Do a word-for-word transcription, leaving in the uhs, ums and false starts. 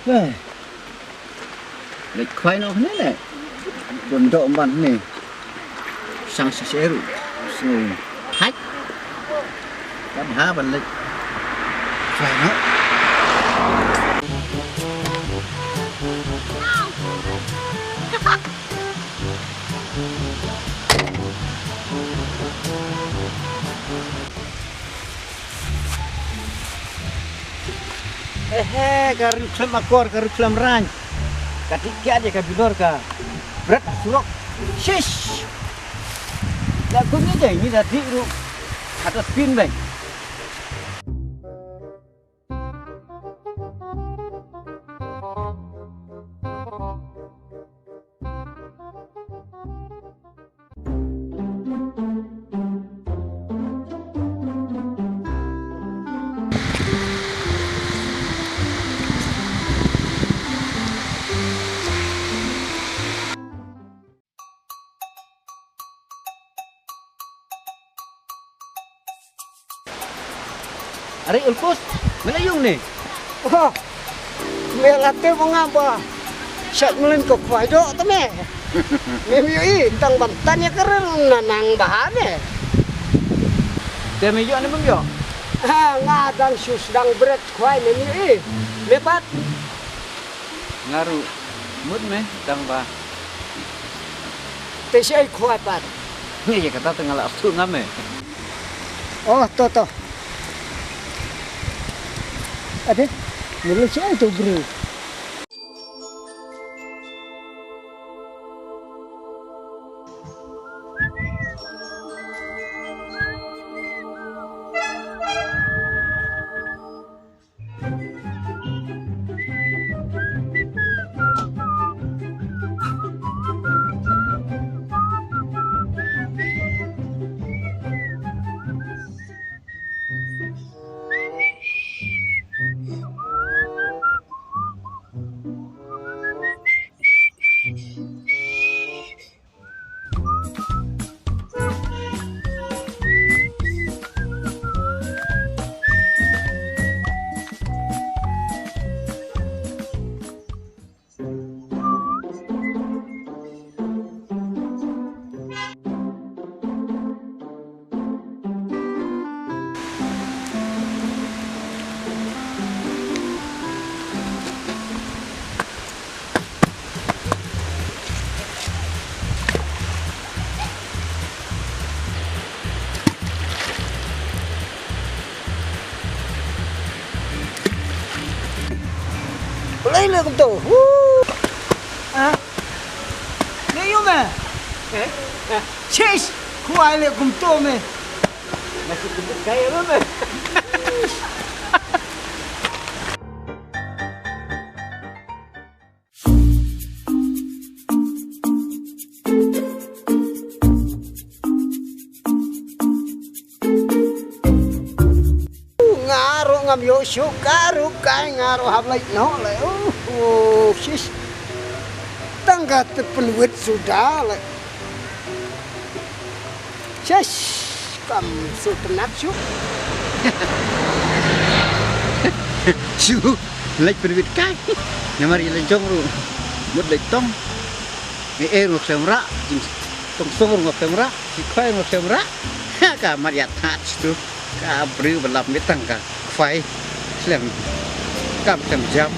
Eh. Leit khwai noh ne le. Don dok ban ne. Sang sa seru. Sngew. Hai. Kan ha ban leit khwai noh. Ehe, ka riu khlem akor, ka riu khlem rang. Ka dik kiad ïa ka bilor ka bret surok. Shish. La kum ni dei ni da dik ruh. Hata spin bang. Are Ulkus, me la ïung ne? Oh, me la te ba nga ba shat mlin ko khwai doh te me. Me ïohi tang ban tan ïa ka rel na nang ba ha ne. Te me ïoh ne bym ïoh? Ha, nga dang shu sdang bret khwai, me ïohi. Me pat. Nga ruh mut me tang ba. Te shi ai khwai pat. Ngi ïa kata te nga la ap tu ngam me. Oh, to to. Ade, mulu shi ai tu bru. Balei leh kumto? Huh! Ah? Leh ïa me? Eh? Eh? Shish! Khwai leh kumto me. Masih kebut kaya me. Nga ruh ngam ïoh shuh ka ruh kai, nga ruh hap leit noh leh. Uh, uh, shish. Tang ka te pynwit suda leh. Shish, kam shu tynat shuh. Shu leit pynwit kai. Namar ïa la jong ruh mut leit tong. Me ei ruh khlem rah, jingtong song ruh khlem rah, jingkhwai ruh khlem rah. Ka mat ïa that tu. Ka briew ba lap me tang ka khwai khlem, kam khlem jam.